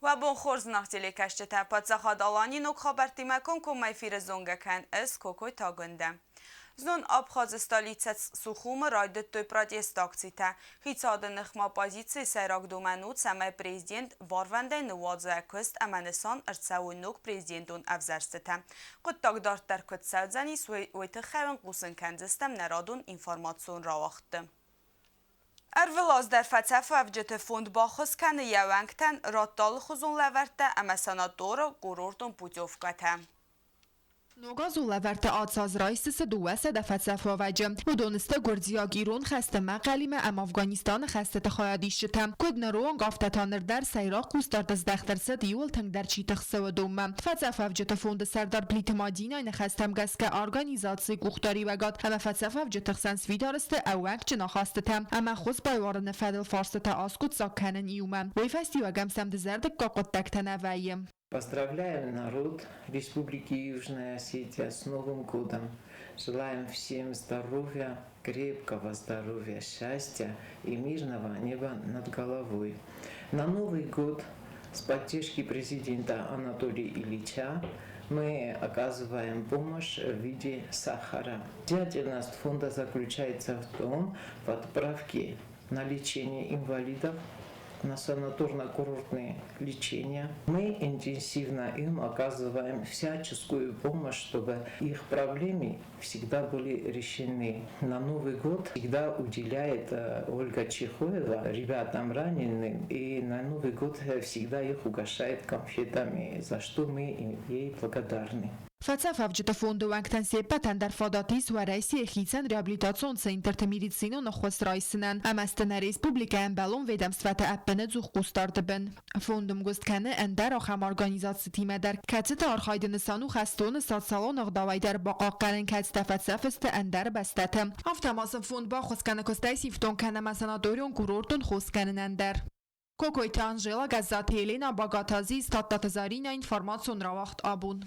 Уӕ бон хорз, зынаргъ телекӕсджытӕ! Паддзахад Аланийы ног хабӕрттимӕ комкоммӕ эфиры зонгӕ кӕн ӕз Кокойты Агуындӕ. Знон Абхазы столицӕ Сухумы райдыдтой протесты акцитӕ. Хицауады ныхмӕ оппозицийы сӕйраг домӕн у, цӕмӕй президент барвӕндӕй ныууадза куыст ӕмӕ нысан ӕрцӕуой ног президентон ӕвзӕрстытӕ. Хъуыддаг дарддӕр куыд цӕудзӕнис, уый тыххӕй уын хъусын кӕндзыстӕм нӕ радон информацион рауагъдты. Ӕрвылаз дӕр фӕцӕфуӕвджыты фонд баххуыс кӕны йӕ уӕнгтӕн, радта алыхуызон лӕвӕрттӕ ӕмӕ санаторо-курортон путевкӕтӕ. Ног азон лӕвӕрттӕ ацы аз райсдзысты 200 фӕцӕфуӕвӕджы. Уыдон сты гуырдзиаг-ирон хӕсты Мӕхъӕлимӕ ӕмӕ Афганистаны хӕстыты хайадисджытӕ. Куыд ныры онг, афтӕ та ныр дӕр сӕйраг хъусдард здӕхт ӕрцыд иууыл тынгдӕр чи тыхсы, уыдонмӕ. Фӕцӕфуӕвджыты фонды сӕрдар Плиты Мадинӕйы ныхӕстӕм гӕсгӕ организацийы къухдариуӕгад ӕмӕ фӕцӕфуӕвджыты хсӕн сфидар сты ӕууӕнкджын ахастытӕ ӕмӕ ӕххуыс байуарыны фӕдыл фарстытӕ аскъуыддзаг кӕнын иумӕ. Уый фӕстиуӕгӕн сӕм дызӕрдыггаг хъуыддӕгтӕ нӕ вӕййы. Поздравляем народ Республики Южная Осетия с Новым годом! Желаем всем здоровья, крепкого здоровья, счастья и мирного неба над головой. На Новый год с поддержки президента Анатолия Ильича мы оказываем помощь в виде сахара. Деятельность фонда заключается в том, в отправке на лечение инвалидов, на санаторно-курортное лечение. Мы интенсивно им оказываем всяческую помощь, чтобы их проблемы всегда были решены. На Новый год всегда уделяет Ольга Чехоева ребятам раненым, и на Новый год всегда их угощает конфетами, за что мы ей благодарны. Фӕцӕфӕвджыты фонды уӕнгтӕн се ппӕтӕн дӕр фадат ис Уӕрӕсейы хицӕн реабилитацион центрты медицинон ӕххуыс райсынӕн ӕмӕ сты нӕ республикӕйы ӕмбӕлон ведомствӕты ӕппынӕдзух хъусдарды бын. Фонд ӕмгуыст кӕны ӕндӕр ахӕм организацитимӕ дӕр, кӕцыты архайды нысан у хӕстоны социалон ӕгъдауӕй дӕр бахъахъхъӕнын, кӕцытӕ фӕцӕф сты ӕндӕр бӕстӕты. Афтӕ ма сын фонд баххуыс кӕны куыстӕй сифтонг кӕнӕ ӕмӕ санаторион-курортон хос кӕнынӕн дӕр. Кокойты Анжела, Гӕззаты Елена, Багаты Азиз, Тадтаты Заринӕ, информацион рауагъд абон.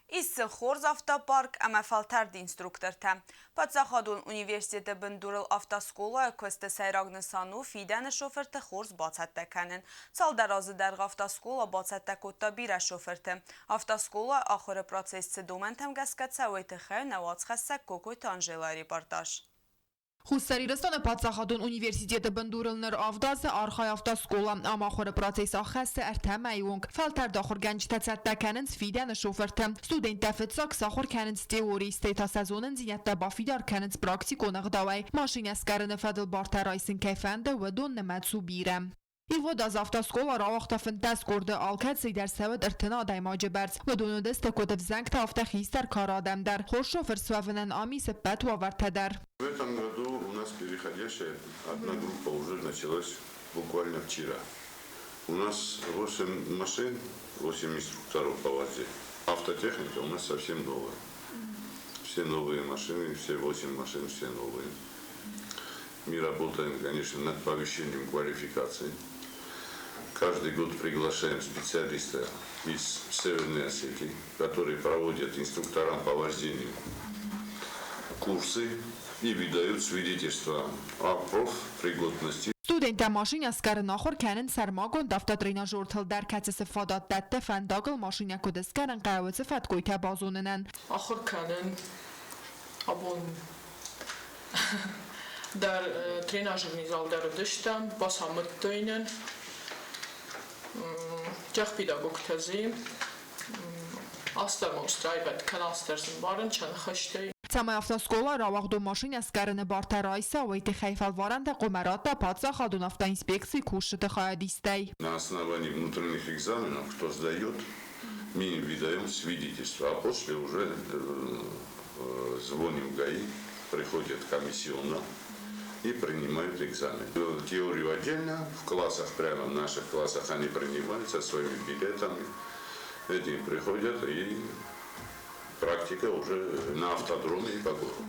Ис дзы хорз автопарк ӕмӕ фӕлтӕрд инструктортӕ. Паддзахадон университеты бындурыл автоскъолайы куысты сӕйраг нысан у фидӕны шофырты хорз бацӕттӕ кӕнын. Цалдӕр азы дӕргъы автоскъола бацӕттӕ кодта бирӕ шофырты. Автоскъолайы ахуыры процесс цы домӕнтӕм гӕсгӕ цӕуы, тыххӕй нӕ уацхӕссӕг Кокойты Анжелайы репортаж. Хуссар Ирыстоны паддзахадон университеты бындурыл ныр авд азы архайы автоскъола. Ам ахуыры процесс аххӕссы ӕртӕ мӕйы онг. Фӕлтӕрд ахуыргӕнджытӕ цӕттӕ кӕнынц фидӕны шофырты. Студенттӕ фыццаг сахуыр кӕнынц теори, стӕй та сӕ зонындзинӕдтӕ бафидар кӕнынц практикон ӕгъдауӕй. Машинӕ скъӕрыны фӕдыл бартӕ райсын кӕй фӕнды, уыдон нымӕц у бирӕ. Ивгъуыд аз автоскъола рауагъта 15 къорды, алкӕцыйы дӕр цӕуӕд 30 адӕймаджы бӕрц. Уыдон уыдысты куыд ӕвзӕнгтӕ, афтӕ хистӕр кары адӕм дӕр. Хорз шофыр суӕвынӕн ам ис ӕппӕт уавӕртӕ дӕр. В этом году у нас переходящая одна группа уже началась буквально вчера. У нас 8 машин, 8 инструкторов по ВАЗе. Автотехника у нас совсем новая. Все новые машины, все 8 машин, все новые. Мы работаем, конечно, над повышением квалификации. Каждый год приглашаем специалиста из Северной Осетии, которые проводят инструкторам по вождению курсы и выдают свидетельства о профпригодности. Студенттӕ машинӕ скъӕрын ахуыр кӕнынц сӕрмагонд автотренажертыл дӕр, кӕцы цы фадат дӕтты фӕндагыл машинӕ куыд скъӕрын хъӕуы, уыцы фӕткойтӕ базонынӕн. Ахуыр кӕнын абон дӕр тренажерный зал дӕр уыдыстӕм, бацамыдтой нын. Техпедагогтӕ дзы астӕрмон устраивать кӕнӕ астӕр сын барын сӕ ныхӕстӕй. Цӕмӕй автоскъола рауагъдон машинӕ скъӕрыны бартӕ райса, уый тыххӕй фӕлварӕнтӕ хъуамӕ радта паддзахадон автоинспекцийы кусджыты хайадистӕй. На основании внутренних экзаменов, кто сдает, мы им выдаем свидетельство, а после уже звоним в ГАИ, приходят комиссионно и принимают экзамен. Теорию отдельно, в классах, прямо в наших классах они принимают со своими билетами. Эти приходят и практика уже на автодроме и по городу.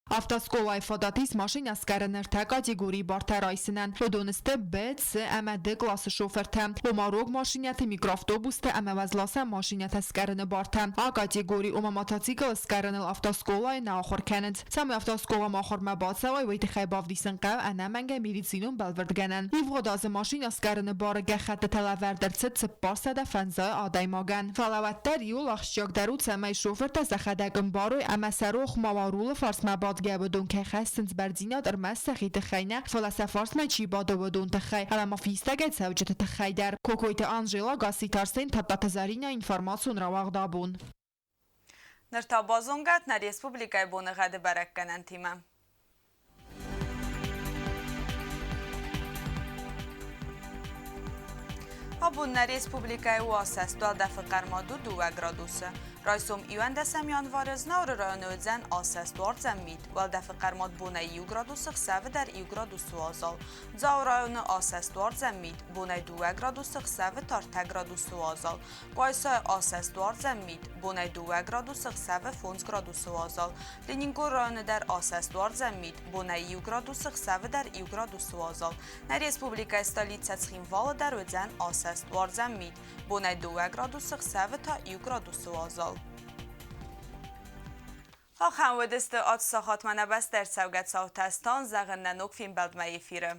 Автоскъолайы фадат ис машинӕ скъӕрыны ӕртӕ категорийы бартӕ райсынӕн. Уыдон сты Б, С ӕмӕ Д къласы шофыртӕ, ома рог машинӕты, микроавтобустӕ ӕмӕ уӕзласӕн машинӕтӕ скъӕрыны бартӕ. А категори, ома мотоцикл скъӕрыныл автоскъолайы нӕ ахуыр кӕнынц. Цӕмӕй автоскъоламӕ ахуырмӕ бацӕуай, уый тыххӕй бавдисын хъӕуы ӕнӕмӕнгӕй медицинон бӕлвырдгӕнӕн. Ивгъуыд азы машинӕ скъӕрыны бары гӕххӕттытӕ лӕвӕрд ӕрцыд 450 адӕймагӕн. Фӕлӕ уӕддӕр иуыл ахсджиагдӕр у, цӕмӕй шофыртӕ сӕхӕдӕг ӕмбарой ӕмӕ сӕ рох ма уа рулы фарсмӕ бадгӕ уыдон кӕй хӕссынц бӕрндзинад ӕрмӕст сӕхи тыххӕй нӕ, фӕлӕ сӕ фарсмӕ чи бады, уыдон тыххӕй ӕмӕ ма фистӕгӕй цӕуджыты тыххӕй дӕр. Кокойты Анжела, Гасситы Арсен, Тадтаты Зӕринӕ, информацион рауагъд абон. Ныр та базонгӕ нӕ республикӕйы боныгъӕды бӕрӕггӕнӕнтимӕ. Абон нӕ республикӕйы у асӕст уӕлдӕфы хъӕрмад у 2 градусы. Райсом 11 январы Знауыры районы уыдзӕн асӕст уардзӕн мит. Уӕлдӕфы хъӕрмад бонӕй 1 градусы, хсӕвы дӕр 1 градусы уазал. Дзауы районы асӕст уардзӕн мит. Бонӕй 2 градусы, хсӕвы та 3 градусы уазал. Къуайсайы асӕст уардзӕн мит, бонӕй 2 градусы, ӕхсӕвы 5 градусы уазал. Ленингоры районы дӕр асӕст уардзӕн мит, бонӕй 1 градусы, ӕхсӕвы дӕр 1 градусы уазал. Нӕ республикӕйы столицӕ Цхинвалы дӕр уыдзӕн асӕст уардзӕн мит, бонӕй 2 градусы, ӕхсӕвы та 1 градусы уазал. Ахӕм уыдысты ацсахатмӕ нӕ бӕстӕ ӕрцӕугӕ цаутӕ стан зӕгъын нӕ ног фембӕлдмӕ эфиры.